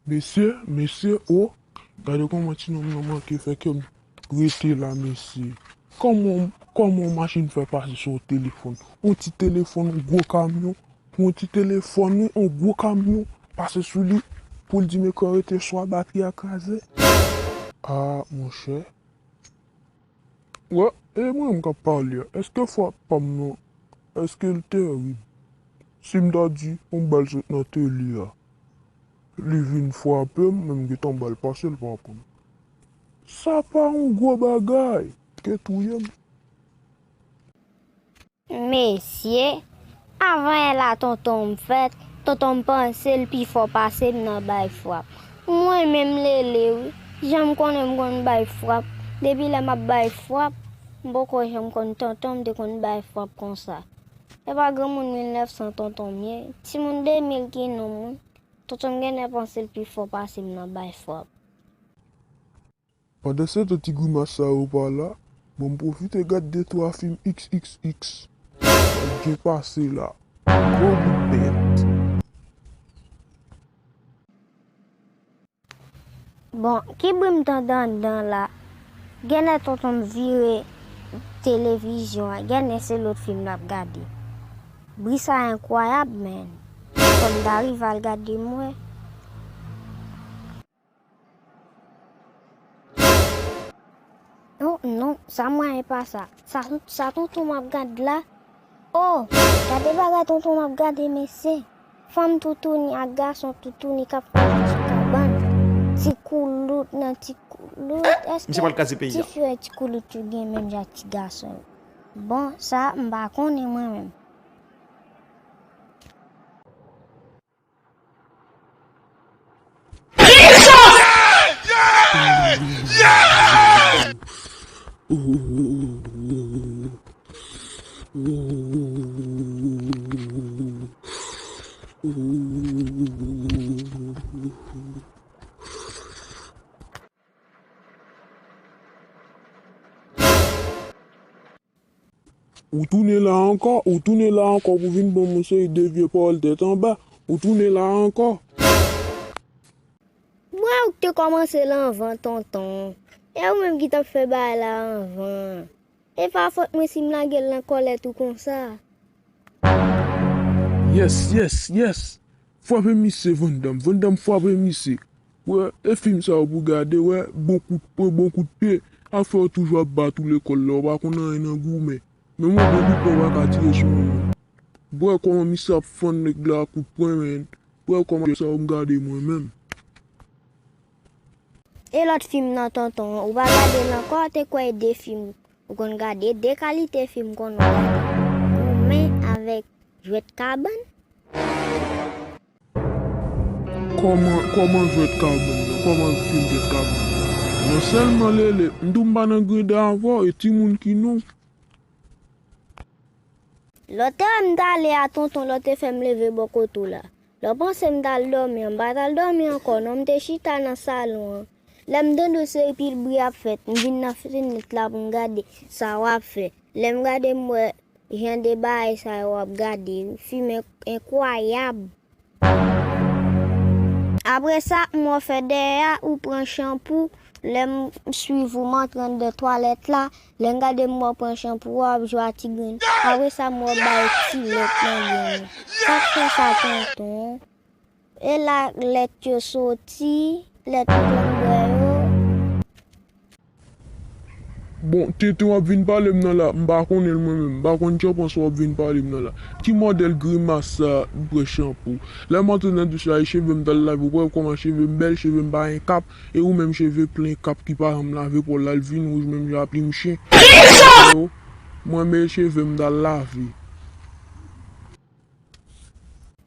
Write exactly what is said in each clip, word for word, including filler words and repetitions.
Mesye, mesye, o, gade kòman ti nonm nan manke fè ke m rete la, mesye. Kòman, kòman yon machin fè pase sou yon telefòn? Yon ti telefòn, yon gwo kamyon. Yon ti telefòn, wi, yon gwo kamyon pase sou li pou l di m ekran rete swa batri a kraze. A, monchè. Wè, e mwen menm k ap pale a, èske frap pa m nan, èske l terib? Si m ta di, yon bal sot nan tele a, li vin frape m, menm gentan bal pase l pa pran m. Sa pa yon gwo bagay, ke touye m. Mesye, avan yè la tonton m fèt, tonton m panse l pi fò pase m nan bay frap. Mwen menm lele wi, jan m konnen m konn bay frap, depi lè m ap bay frap, m poko janm konn tonton m te konn bay frap konsa. E pa granmoun mil nèf san tonton m ye, timoun de mil ki nonm wi, tonton m genlè panse l pi fò pase m nan bay frap. Pandan se tan ti grimas sa yo pa la, bon m pwofite gad de twa fim X X X k ap byen pase la. Gwo bout bèt. Bon, ki bri m tande anndan la? Genlè tonton m vire televizyon an, genlè se lòt fim l ap gade. Bri sa enkwayab, man. Fò m ta rive al gade m wè. Oh non, sa mwen e pa sa. Sa, sa tonton m ap gad la. Oh, gade bagay tonton m ap gade, mesye. Fanm toutouni ak gason toutouni k ap fè sou kabann. Ti koulout nan ti koulout. Èske ti fi ak ti koulout yo gen menm jan ak ti gason yo? Bon, sa, m pa konnen mwen menm. Ou tounen la ankò, ou tounen la ankò pou vin ban m yon seri de vye pawòl tèt anba. Ou tounen la ankò. Mwen ou k te kòmanse l anvan, tonton. E ou menm ki t ap fè bagay la anvan. E pa fòt mwen si m lage l nan kòlèt ou konsa. Yes, yes, yes. Frape misye, Van Damme. Van Damme frape misye. Wè, e fim sa yo pou gade, wè, bon kout pwen, bon kout pye. Afè yo toujou ap bat ou lekòl la, ou pa konn anyen nan goumen. Men mwen bon kout pwen pa ka tire sou mwen. Wè kòman misye ap fann nèg la kout pwen, men. Wè kòman sa yo m gade mwen menm. E lòt fim nan, tonton, ou pa gade l ankò, te kwè e de fim ou konn gade, de kalite fim konn ou gade. Goumen avèk jwèt kabann. Kòman, kòman jwèt kabann nan? Kòman fim jwèt kabann nan? Non sèlman lele, m tou m pa nan greda avè w, e timoun ki nou. Lè w te wè m t ale a tonton, lè w te fè m leve bò kote w la. Lè w panse m t al dòmi an, m pa t al dòmi ankò non, m te chita nan salon an. Lè m tande w se pil bri ap fèt, m vin nan fenèt la pou m gade sa w ap fè. Lè m gade m wè jan de bagay sa yo w ap gade, fim en-, enkwayab. Apre sa, m wè w fè dèyè a, ou pran chanpou, lè m swiv ou, m antre anndan twalèt la, lè m gade m wè w pran chanpou a, w ap jwe a ti grenn. Apre sa, m wè w bay ti lèt nan grenn. Sa k fè sa, tonton? E la lèt yo soti, lèt ou konn bwè yo. Bon, tenten w ap vin pale m nan la, m pa konnen l mwen menm, m pa konn jan panse w ap vin pale m nan la. Ki modèl grimas sa, bwè chanpou? Lè m antre nan douch la, e cheve m t al lave, ou pa wè kòman cheve m bèl, cheve m pa gen kap, e ou menm cheve plen kap ki pa janm lave, pa w la l vin wouj menm jan a plim chen. Mwen menm cheve m t al lave.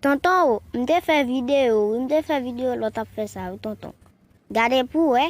Tonton, m te fè videyo, wi, m te fè videyo lè w t ap fè sa, wi, tonton. Gade pou w wè.